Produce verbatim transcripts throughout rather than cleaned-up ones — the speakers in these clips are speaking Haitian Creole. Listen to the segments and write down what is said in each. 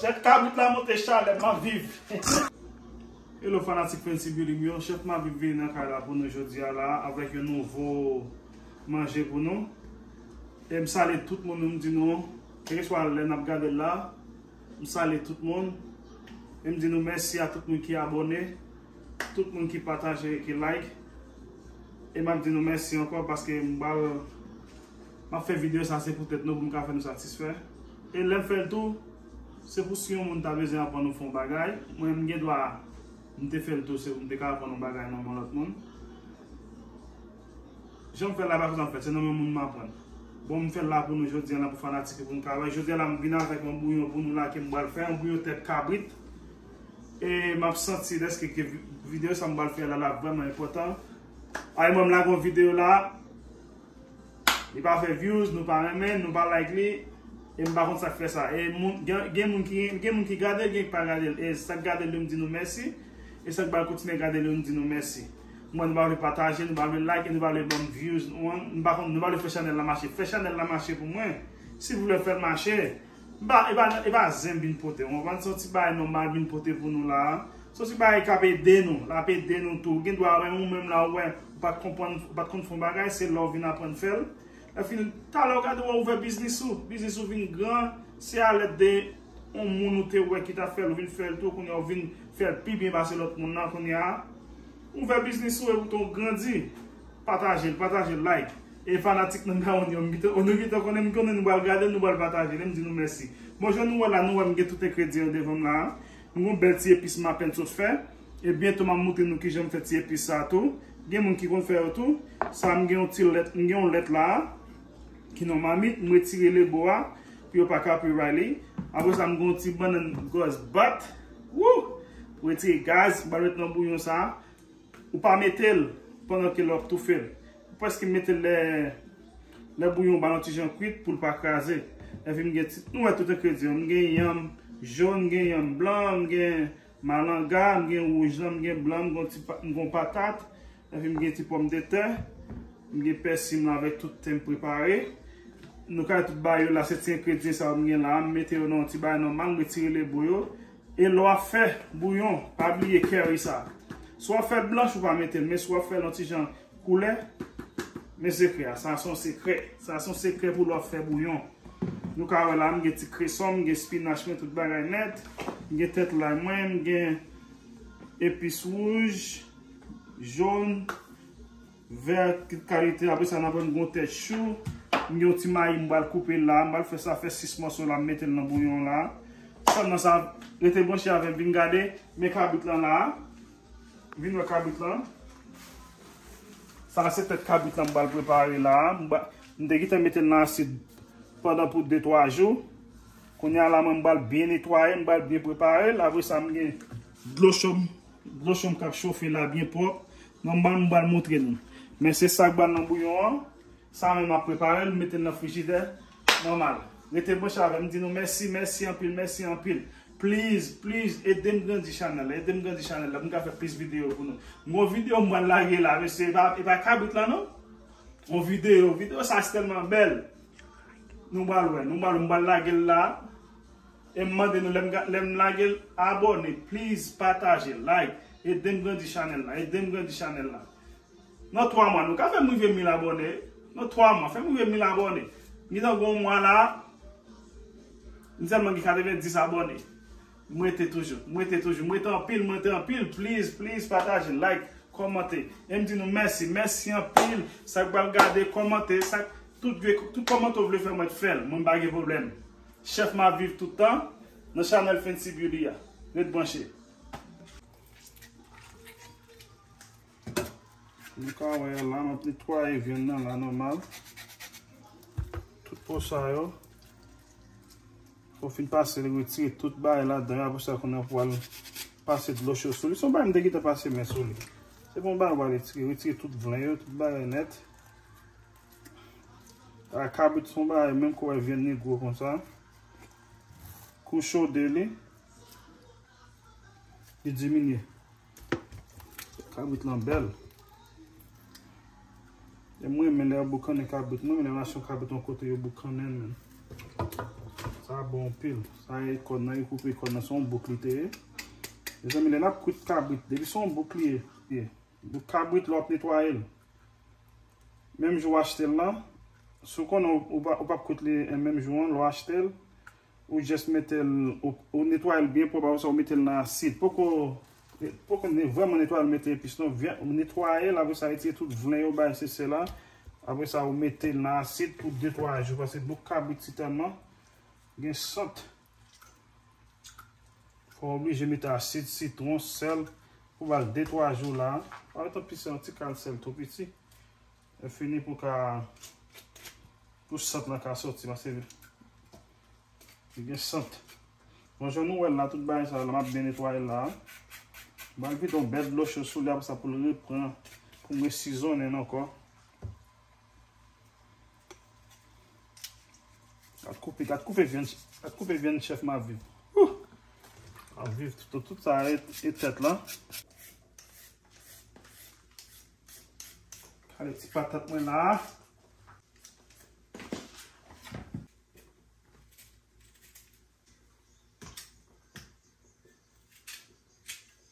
Tèt kabrit la monte, chalè, m ap viv. Hello fanatik Fancy Beauty m yo, chèf Maviv vini nan kay la pou nou jodi a la avèk yon nouvo manje pou nou. E m salye tout moun, m di nou, kèlkeswa lè n ap gade l la, m salye tout moun. E m di nou mèsi a tout moun ki abòne, tout moun ki pataje, ki like. E m ap di nou mèsi ankò paske m pral, m ap fè videyo sa se poutèt nou, pou m ka fè nou satisfè. E lè m fè l tou, se pou si yon moun ta bezwen aprann ou fè yon bagay, mwen m gen dwa, m te fè l tou, se pou m te ka aprann yon bagay nan men lòt moun. Jan m fè l la pa konsa m fè l, se nan men moun m aprann. Bon, m fè l la pou nou jodi a la pou fanatik yo, pou nou ka wè. Jodi a la m vin avèk yon bouyon pou nou la ke m pral fè, yon bouyon tèt kabrit. E m ap santi dèske ke vi- videyo sa m pral fè la, la vrèman enpòtan. Ay, mwen m lage yon videyo la, li pa fè views, nou pa renmen, nou pa like li, e m pa konn sa k fè sa. E moun, gen, gen moun ki, gen moun ki gade l, gen ki pa gade l. E sa k gade l yo, m di nou mèsi. E sa k pral kontinye gade l yo, m di nou mèsi. Mwen, nou pa vle pataje, nou pa vle like, e nou pa vle ban m views, nou, nou pa konn, nou pa vle fè chanèl la mache. Fè chanèl la mache pou mwen. Si w vle fè l mache, m pa, e pa, e pa zen m vin pote. Ou konprann? Se yon ti bagay nòmal m vin pote pou nou la. Se yon ti bagay k ap ede nou. L ap ede nou tou. Ou gen dwa wè ou menm la, ou wè, ou pa t konprann, ou pa t konn fè yon bagay, se lè w vin aprann fè l. Lè fini, talè w gade w ouvè biznis ou. Biznis ou vin gran, se alèd de yon moun ou te wè ki t ap fè l, ou vin fè l tou, kounye a w vin fè l pi byen pase lòt moun nan, kounye a, ouvè biznis ou e bouton grandi. Pataje l, pataje l, like. E fanatik nan Dawonn yo, m gentan, nou gentan konnen, m konnen nou pral gade l, nou pral pataje l, e m di nou mèsi. Bon, jan nou wè la, nou wè m gen tout engredyan yo devan m la. M gen yon bèl ti epis m apèn sot fè. E byento m ap montre nou kijan m fè ti epis sa tou. Gen moun ki konn fè yo tou. Sa m gen yon ti lèt, m gen yon lèt la ki nan mamit, m retire lebo a pou yo pa ka pi ray li. Apre sa, m gen yon ti bannann gòz bat. Woo! Pou retire gaz, m pral met nan bouyon sa. Ou pa mete l pandan ke lè w ap toufe l. Ou prèske mete l lè, lè bouyon ba yon ti jan kwit pou l pa kraze. Epi m gen ti, nou wè tout engredyan. M gen yanm jòn, m gen yanm blan, m gen malanga, m gen wouj lan, m gen blan, m gen ti pa- m gen patat, epi m gen ti pòmdetè, m gen pèsi m la avèk tout ten m prepare. Nou ka tout ba yo la, se ti engredyan sa yo m gen la, m mete yo nan yon ti bagay nòmal, m retire lebo yo. E lè w ap fè bouyon, pa bliye curry sa. Si w ap fè blanch, ou pa mete l, men si w ap fè l yon ti jan koulè, men sekrè a, sa se yon sekrè. Sa se yon sekrè pou lè w ap fè bouyon. Nou ka wè la, m gen ti kreson, m gen spinach mwen, tout bagay nèt. M gen tèt lay mwen, m gen epis wouj, jòn, vè, tout kalite. Apre sa, n ap pran yon tèt chou. M gen yon ti mayi, m pral koupe l la. M pral fè sa fè sis mòso la, m mete l nan bouyon la. Sèlman sa, rete branche avè m, vin gade. Men kabrit lan la. Vin wè kabrit lan. Sa se tèt kabrit lan m pral prepare la. M ba- m te gentan mete l nan asid pandan pou de twa jou. Kounye a la, mwen m pral byen netwaye, m pral byen prepare l. Apre sa, m gen dlo cho m, dlo cho m k ap chofe la byen pwòp. Nòmal, m pral montre nou. Men se sa k ba l nan bouyon an. Sa menm m ap prepare l, m mete l nan frijidè, nòmal. Rete branche avè m, m di nou mèsi, mèsi anpil, mèsi anpil. Please, please, ede m grandi chanèl la, ede m grandi chanèl la, pou m ka fè plis videyo pou nou. M gon videyo m pral lage la, mesye, e pa, e pa kabrit lan non. Yon videyo, videyo sa se tèlman bèl. Nou pral wè, nou pral, m pral lage l la. E m mande nou, lè m ga- lè m lage l, abòne, please, pataje, like. Ede m grandi chanèl la, ede m grandi chanèl la. Nan twa mwa, nou ka fè m rive mil abòne. Nan twa mwa, fè m rive mil abòne. M gentan gon mwa la, m sèlman gen katrevendis abòne. M rete toujou, m rete toujou, m rete anpil, m rete anpil. Please, please, pataje, like, kòmante. E m di nou mèsi, mèsi anpil. Sa k pral gade, kòmante, sa k- tout vye, tout kòmante w vle fè, mwen fè l. Mwen m pa gen pwoblèm. Chèf m ap viv tout tan nan chanèl Fancy Beauty a. Ret branche. Nou ka wè la, m ap netwaye vyann nan la nòmal. Tout po sa yo. Fò w fin pase l, retire tout bagay ladan yo. Apre sa, kounye a pou al pase dlo cho sou li. Se yon bagay m te gentan pase men sou li. Se pa yon bagay w al retire. Retire tout vlen yo, tout bagay nèt. A, kabrit se yon bagay, menm kou w wè vyann li gwo konsa. Kou chode li, li diminye. Kabrit lan bèl. E mwen renmen lè yo boukannen kabrit. Mwen renmen lè m achte yon kabrit yon kote yo boukannen l, men. Sa Pa bon anpil. Sa e kòn nan, e koupe kòn nan, se yon bouk li te ye. Mezanmi, lè n ap kwit kabrit, depi se yon bouk li ye, ye. Bouk kabrit, lè w ap netwaye l. Menm jou w achte l lan, si w konnen ou, ou pa, ou p ap kwit li, e, menm jou an, lè w achte l, ou jis mete l, ou, ou netwaye l byen pwòp, apre sa, ou mete l nan asid. Poko, poko ne-, vrèman netwaye l, mete epis non, vyen, ou netwaye l, apre sa, retire tout vlen yo, bay sese la. Apre sa, ou mete l nan asid pou de twa jou, paske bouk kabrit sitèlman gen sant. Fò w oblije mete asid sitwon, sèl, pou ba l de twa jou la. Pa mete anpil sèl, yon ti kal sèl tou piti. Lè fini pou ka, pou sant lan ka soti, paske li gen sant. Bon, jan nou wè l la, tout bagay sa yo la, m ap byen netwaye l la. M al vide yon bèl dlo cho sou li, apre sa pou l repran, pou m resizonnen l ankò. Gad koupe, gad koupe vyann, gad koupe vyann chèf m ap viv. Ouh! M ap viv tout, tout sa e, e tèt lan. Gade ti patat mwen la.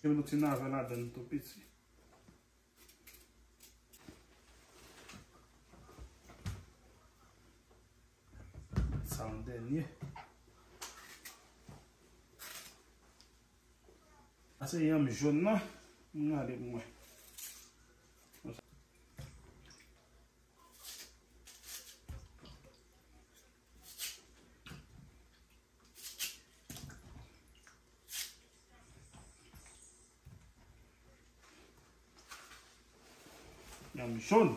Gen yon ti navè ladan l tou piti. Sa yon dènye. Sa se yanm jòn nan. M gade pou mwen. Yanm jòn.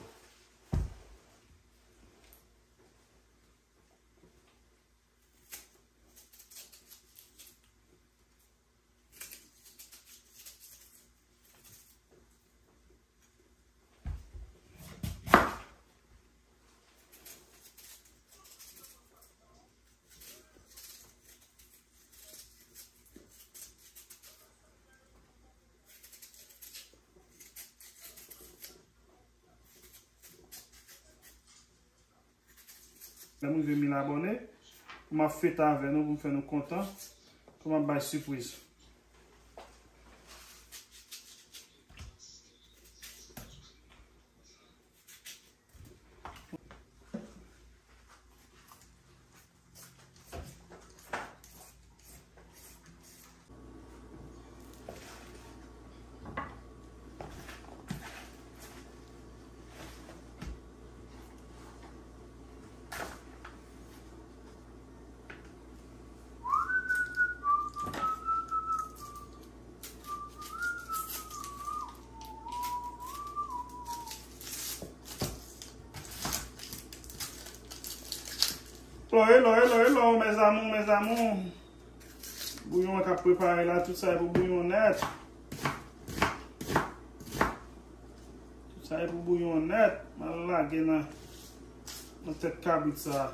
Lè m rive mil abòne, pou m ap fete avè nou, pou m fè nou kontan, pou m ap bay sipriz. Hello, hello, hello, hello, mes amours, mes amours. Bouyon an k ap prepare la, tout sa e pou bouyon nèt. Tout sa e pou bouyon nèt. M al lage nan, nan tèt kabrit sa.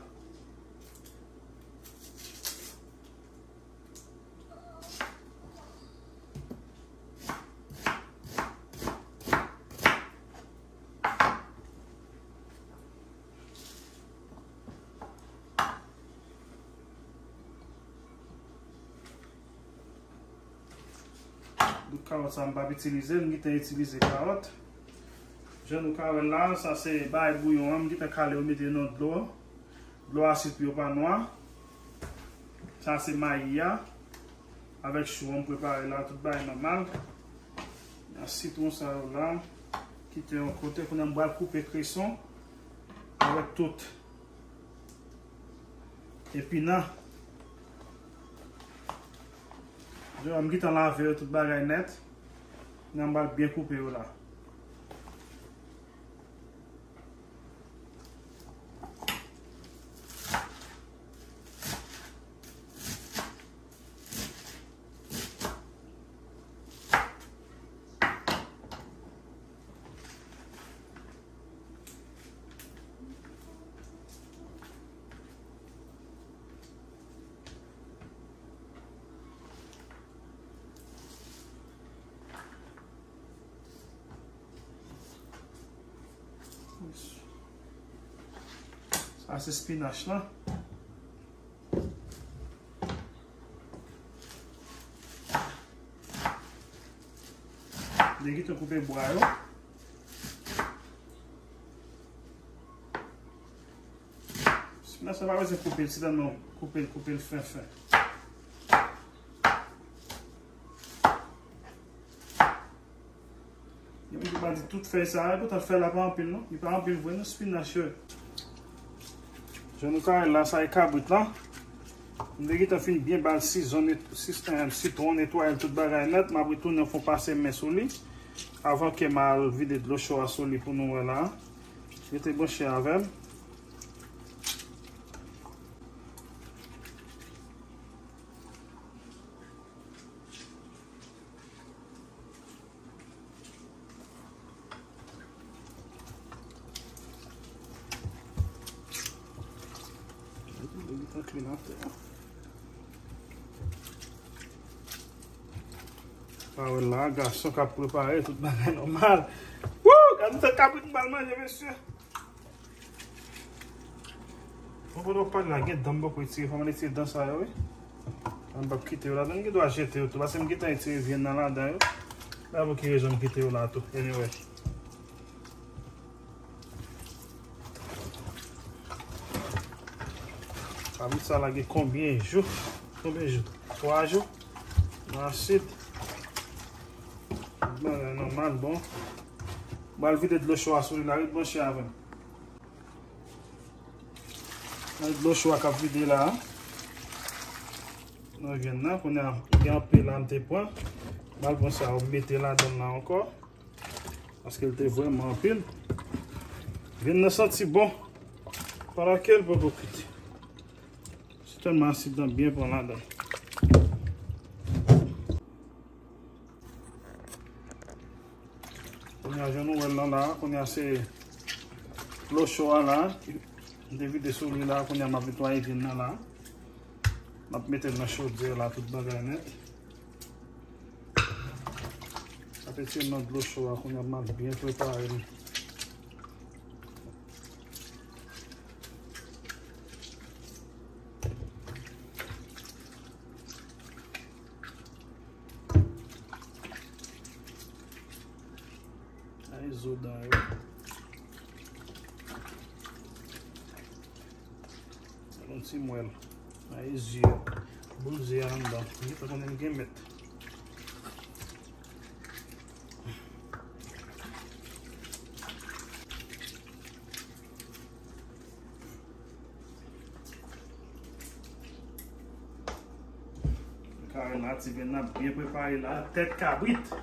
Bout kawòt sa m p ap itilize, m gentan itilize kawòt. Jan nou ka wè l la, sa se bay bouyon an, m gentan kale yo mete nan dlo. Dlo a sik pou yo pa nwa. Sa se mayi a. Avèk chou an m prepare la, tout bagay nòmal. Nan sitwon sa yo la. Kite yon kote, kounye a m pral koupe kreson. Avèk tout. Epi nan. Yo, m gentan lave yo tout bagay nèt. Nan m pral byen koupe yo la. Sa se spinach lan. Li gentan koupe bwa yo. Siman sa pa bezwen koupe l, se tèlman koupe l, koupe l fen fen. Gen moun ki pa di tout fèy sa, poutan fèy la pa anpil non. Li pa anpil vre non, spinach yo. Jan nou ka wè la, sa e kabrit lan. M te gentan fin byen ba l sizon, net-, sis-, eh, sitwon, netwaye l tout bagay nèt. M ap retounen fè yon pase men sou li. Avan ke m al vide dlo cho a sou li pou nou wè la. Rete branche avè m. Pa wè la, gason k ap prepare tout bagay nòmal. Woo! Gade tout kabrit m pral manje, mesye. Mwen kote w pale la, gen dan m poko retire, fò m al retire dan sa yo, wi. Mwen p ap kite yo ladan, m gen dwa jete yo tou, paske m gentan retire vyann nan ladan yo. Pa pou ki rezon m kite yo la tou, anyway. Kabrit sa la gen konbyen jou? Konbyen jou? Twa jou? Nan asid. Bagay nòmal, bon. M pral vide dlo cho a sou li la, ret branche avè m. Nan dlo cho a k ap vide la. Nan vyann nan, kounye a, gen anpil la m te pran. M al pran sa yo, m mete ladan l la ankò. Paske l te vrèman anpil. Vyann nan santi bon. Pandan ke l poko kwit. Se tèlman asid lan byen pran ladan. Kounye a, jan nou wè l lan la, kounye a se dlo cho a la, m te vide sou li la, kounye a m ap netwaye vyann nan la. M ap mete l nan chodyè la, tout bagay nèt. M ap retire l nan dlo cho a, kounye a m ap byen prepare l. Ay zo dan yo. Yon ti mwèl. Ay zye. Boul zye a anndan. Li pa konnen gen mèt. Kare la, ti vyann nan byen prepare la, tèt kabrit.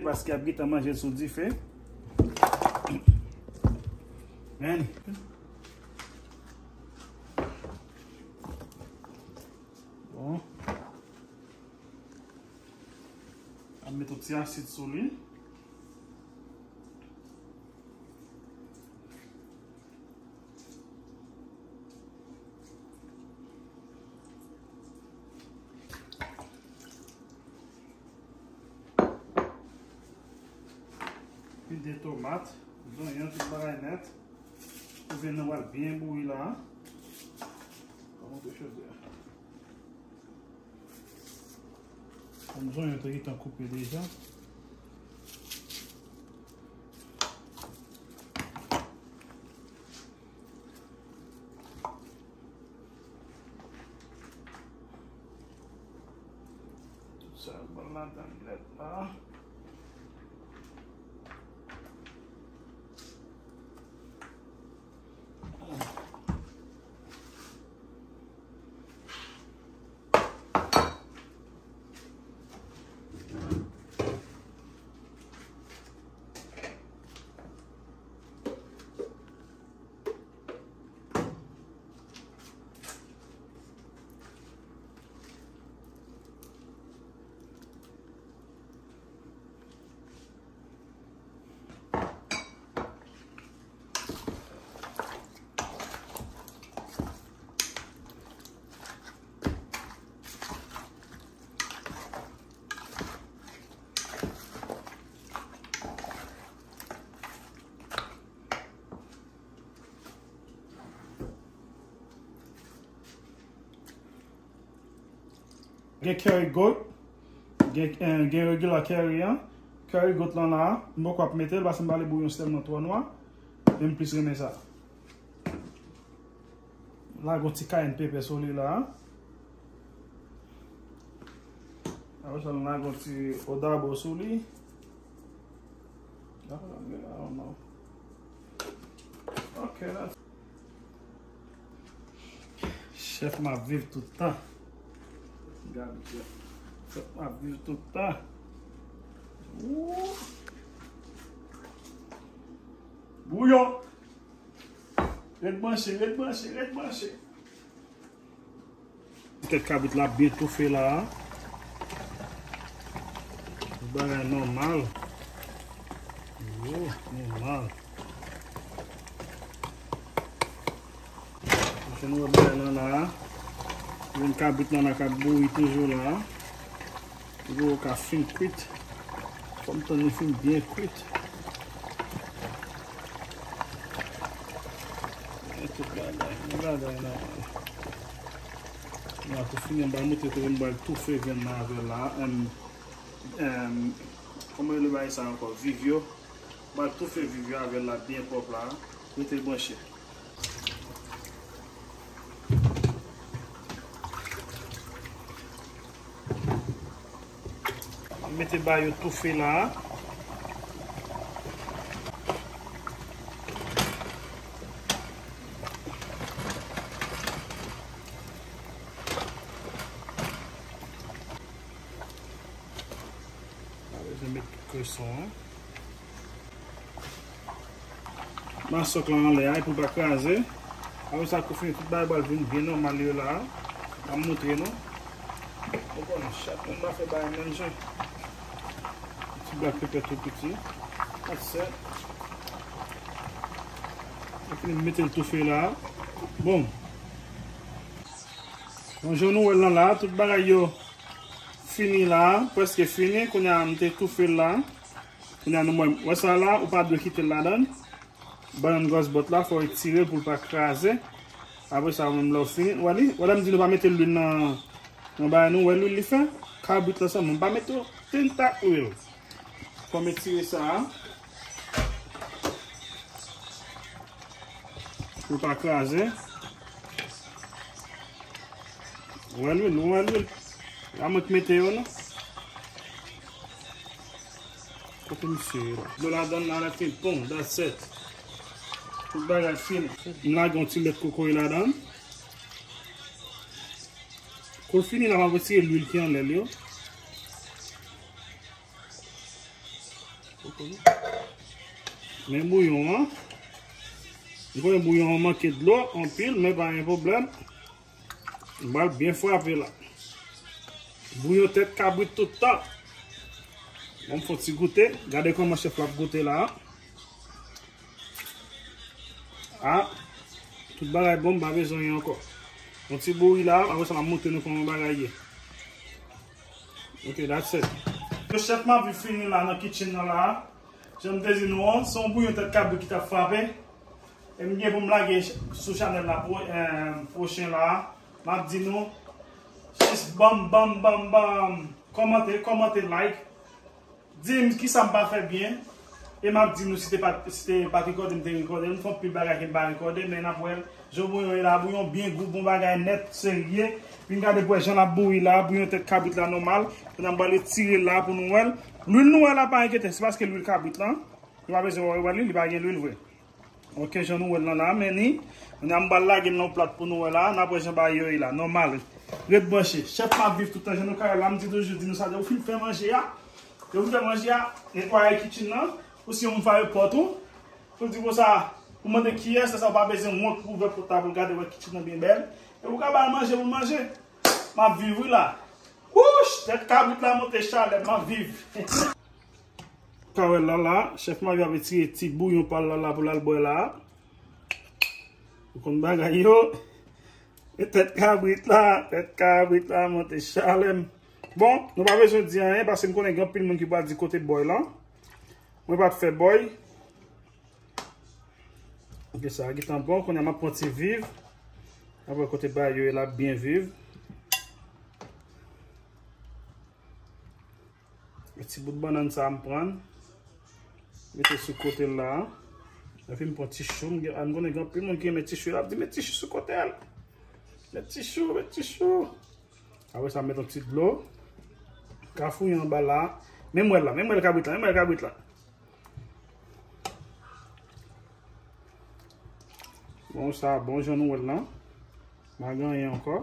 Paske ap gentan manje l sou dife. Men. Bon. Ap met yon ti asid sou li. Pide tomat, zonyon, tout bagay nèt. Vyann nan pral byen bouyi la. Pa monte chodyè a. Kòm zonyon te gentan koupe deja. Tout sa yo pral ladan nèt la. Gen curry goat, gen, eh, gen regular curry an. Curry goat lan la, m poko ap mete l paske m pale bouyon sèlman twò nwa. Men m plis renmen sa. Lage yon ti cayenne pepper sou li la. Apre sa, nou lage yon ti adobo sou li. I don't know. Ok, la. Chèf m ap viv tout tan. Gade, chèf. Chèf m ap viv tout tan. Woo! Bouyon. Ret branche, ret branche, ret branche. Tèt kabrit la byen toufe la. Bagay nòmal. Yo, nòmal. Paske nou wè bagay lan la. Menm kabrit lan la k ap bouyi toujou la. Li poko ka fin kwit. Fò m tann li fin byen kwit. Men tout bagay, men bagay nòmal. Mwen tou fini, m pral montre tou, m pral toufe vyann nan avè l la. Em, em, kòman yo rele bagay sa ankò? Viv yo. M pral toufe viv yo avè l la byen pwòp la. Rete branche. Mete ba yo toufe la. Pa bezwen met tout kreson an. Masòk la anlè a, epi l pa kraze. Apre sa, kou fini, tout bagay pral vin byen nòmal yo la. M ap montre nou. Ou konnen, chak moun pa fè bagay menm jan. Ti black pepper tou piti. That's it. Epi m mete l toufe la. Bon. Bon, jan nou wè l lan la, tout bagay yo fini la, prèske fini. Kounye a, m te toufe l la. Kounye a nou wè, wè sa la, ou pa dwe kite l ladan l. Bannann gwòs bòt la, fò w etire l pou l pa kraze. Apre sa, ou menm lè w fini, ou wè li, wè lè m di nou pa mete lwil nan, nan bagay nou, wè lwil li fè? Kabrit la sèlman, m pa mete okenn tak lwil. Fò m etire sa a. Pou l pa kraze. Ou wè lwil, ou wè lwil. A mwen k mete yo, non? Kote misye ye la? Dlo ladan l la, la fin pon, that's it. Tout bagay fini. M lage yon ti lèt kokoye ladan l. Kou l fini la, m ap retire lwil ki anlè l yo. Men bouyon an. M konnen bouyon an manke dlo anpil, men pa gen pwoblèm. M pral byen frape la. Bouyon tèt kabrit tout tan. Bon, m fè yon ti goute. Gade kòman chèf la ap goute la. Ah, tout bagay bon, m pa bezwen anyen ankò. Yon ti bouyi la, apre sa, m ap montre nou kòman bagay ye. Ok, that's it. Yo, chèf m ap viv fini la nan kitchen nan la. Jan m te di nou an, se yon bouyon tèt kabrit ki t ap frape. E m gen pou m lage sou chanèl la pwo-, eh, pwochen la. M ap di nou, jis banm, banm, banm, banm. Kòmante, kòmante, like. Di m kisa m pa fè byen. E m ap di nou si te pa, si te pa t rekòde, m te rekòde. M fè anpil bagay ke m pa rekòde, men n ap wè l. Jan bouyon ye la, bouyon byen gou, bon bagay nèt, serye. Vin gade pou wè jan l ap bouyi la, bouyon tèt kabrit la nòmal. Kounye a m pral etire l la pou nou wè l. Lwil nou wè la, pa enkyete, se paske lwil kabrit lan. Nou pa bezwen wè, wè li, li pa gen lwil vre. Ok, jan nou wè l lan la, men ni. Kounye a m pral lage l nan yon plat pou nou wè la, n ap wè jan bagay yo ye la, nòmal. Ret branche. Chèf m ap viv tout tan, jan nou ka wè la, m di toujou, di nou sa, lè ou fin fè manje a, lè ou fin fè manje a, netwaye kitchen nan, ou si yon moun fè pòt ou, pou l di konsa, ou mande kiyès, lè sa ou pa bezwen wont pou ouvè pòt la pou l gade wè kitchen nan byen bèl. E ou ka ba l manje pou l manje. M ap viv wi la. Wouch! Tèt kabrit la monte chalè, m ap viv. Ka wè l la la, chèf Mavi ap retire ti bouyon pa l la la pou l al bwè la. Ou konn bagay yo. E tèt kabrit la, tèt kabrit la monte chalè m. Bon, nou pa bezwen di anyen, paske m konnen gen anpil moun ki pral di kote bòy lan. Mwen pa t fè bòy. Ok, sa a gentan bon. Kounye a m ap pran ti viv. Apre kote bagay yo ye la, byen viv. Ti bout bannann sa a m pran. Mete sou kote l la. Epi m pran ti chou. M gen, m konnen gen anpil moun ki renmen ti chou. Y ap di, "Met ti chou sou kote l. Met ti chou, met ti chou." Apre sa, m met yon ti dlo. Kafouye anba la. Men mwèl la, men mwèl kabrit la, men mwèl kabrit la. Bon, sa bon jan nou wè l lan. M a ganyen ankò.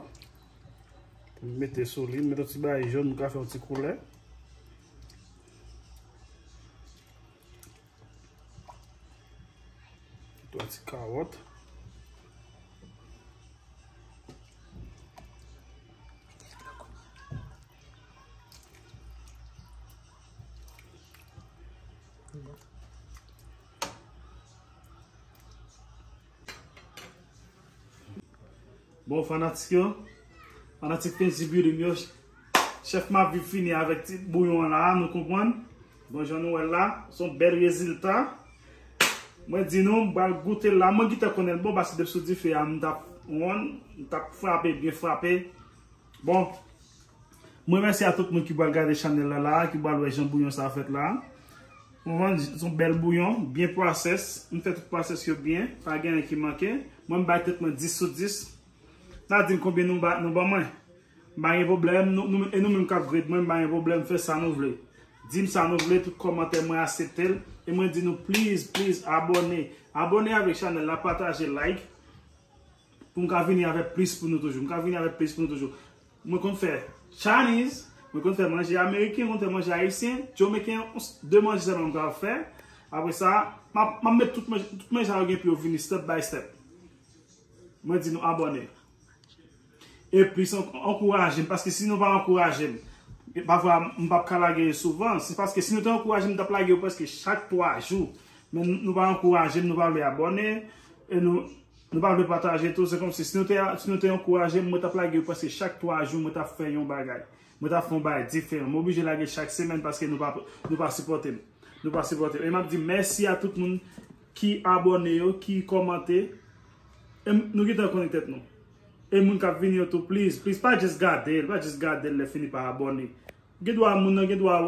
Pou m mete sou li, m mete yon ti bagay jòn, m ka fè yon ti koulè. Yon ti kawòt. Bon, fanatik yo, fanatik Fancy Beauty m yo, chèf Maviv fini avèk ti bouyon an la, nou konprann. Bon, jan nou wè l la, se yon bèl rezilta. Mwen di nou, m pral goute l la, mwen gentan konnen l bon, paske depi sou dife a, m t ap wonn, m t ap frape, byen frape. Bon, mwen remèsye a tout moun ki pral gade chanèl la, la, ki pral wè jan bouyon sa fèt la. Ou konprann, se yon bèl bouyon, byen process. M fè tout process yo byen, pa gen anyen ki manke. Mwen, m bay tèt mwen dis sou dis. N a di m konbyen nou ba, nou ban mwen. M pa gen pwoblèm, nou, nou, e nou menm k ap grade mwen, m pa gen pwoblèm, fè sa nou vle. Di m sa nou vle, tout kòmantè mwen aksepte l. E mwen di nou, please, please, abòne. Abòne avèk chanèl la, pataje, like. Pou m ka vini avèk plis pou nou toujou. M ka vini avèk plis pou nou toujou. Mwen konn fè Chinese, mwen konn fè manje ameriken, mwen konn fè manje ayisyen, Jamaican, de manje sèlman m ka fè. Apre sa, m ap, m ap met tout manje, tout manje sa yo gen pou yo vini step by step. Mwen di nou abòne. E plis an-, ankouraje m, paske si nou pa ankouraje m, pafwa m p ap ka lage yo souvan. Se paske si nou te ankouraje m, m t ap lage yo prèske chak twa jou. Men nou pa ankouraje m, nou pa vle abòne, e nou, nou pa vle pataje tou. Se kòmsi si nou te, si nou te ankouraje m, mwen t ap lage yo prèske chak twa jou, mwen t ap fè yon bagay. Mwen t ap fè yon bagay diferan. Mwen oblije lage chak semèn paske nou pa, nou pa sipòte m. Nou pa sipòte m. E m ap di mèsi a tout moun ki abòne yo, ki kòmante. E m-, nou gentan konnen tèt nou. E moun k ap vini yo tou, please, please, pa just gade l, pa just gade l, lè fini pa abòne. Gen dwa moun nan, gen dwa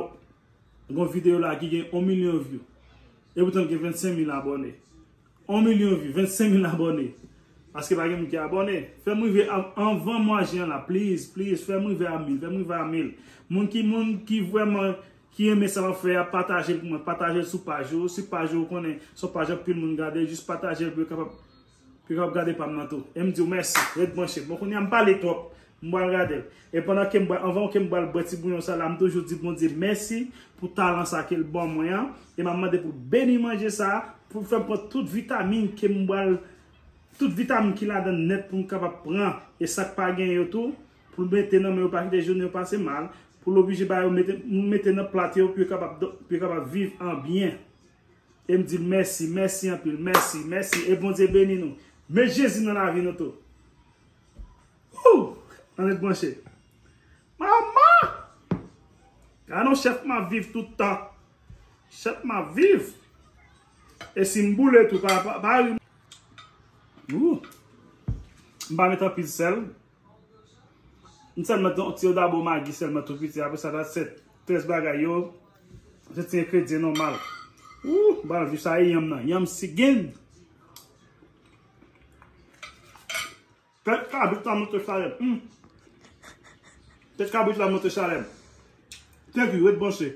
gon videyo la ki gen yon milyon view. E poutan l gen vennsenk mil abòne. Yon milyon view, vennsenk mil abòne. Paske pa gen moun ki abòne. Fè m rive a-, anvan mwa jen an la, please, please, fè m rive a mil, fè m rive a mil. Moun ki, moun ki vrèman, ki renmen sa m ap fè a, pataje l pou mwen, pataje l sou paj ou, sou paj ou, ou konnen, se yon paj anpil moun gade, jis pataje l pou yo kapab, pou yo kapab gade pa m nan tou. E m di w mèsi, ret branche. Bon, kounye a m pale twòp. M pral gade l. E pandan ke m pral, anvan ke m pral bwè ti bouyon sa la, m toujou di Bondye mèsi pou talan sa ke l ban mwen an. E m ap mande pou l beni manje sa, pou l fè m pran tout vitamin ke m pral, tout vitamin ki ladan l nèt pou m kapab pran. E sa k pa gen yo tou, pou l mete nan men yo, pa kite jounen yo pase mal, pou l oblije ba yo mete, mete nan plat yo, pou yo kapab, pou yo kapab viv an byen. E m di l mèsi, mèsi anpil, mèsi, mèsi. E Bondye beni nou. Met Jezi nan lavi nou tou. Woo! Ann ret branche. Manman! Gade yon chèf Maviv tout tan. Chèf Maviv. E si m boule tou, pa, pa, pa ri. Woo! M pa met anpil sèl. M sèlman yon ti odabo Magi sèlman tou piti. Apre sa, that's it. Rès bagay yo, se ti engredyan nòmal. Woo! M pral viv sa e yanm nan. Yanm sigin. Tèt kabrit la monte chalè. Hmm. Tèt kabrit la monte chalè. Thank you, ret branche.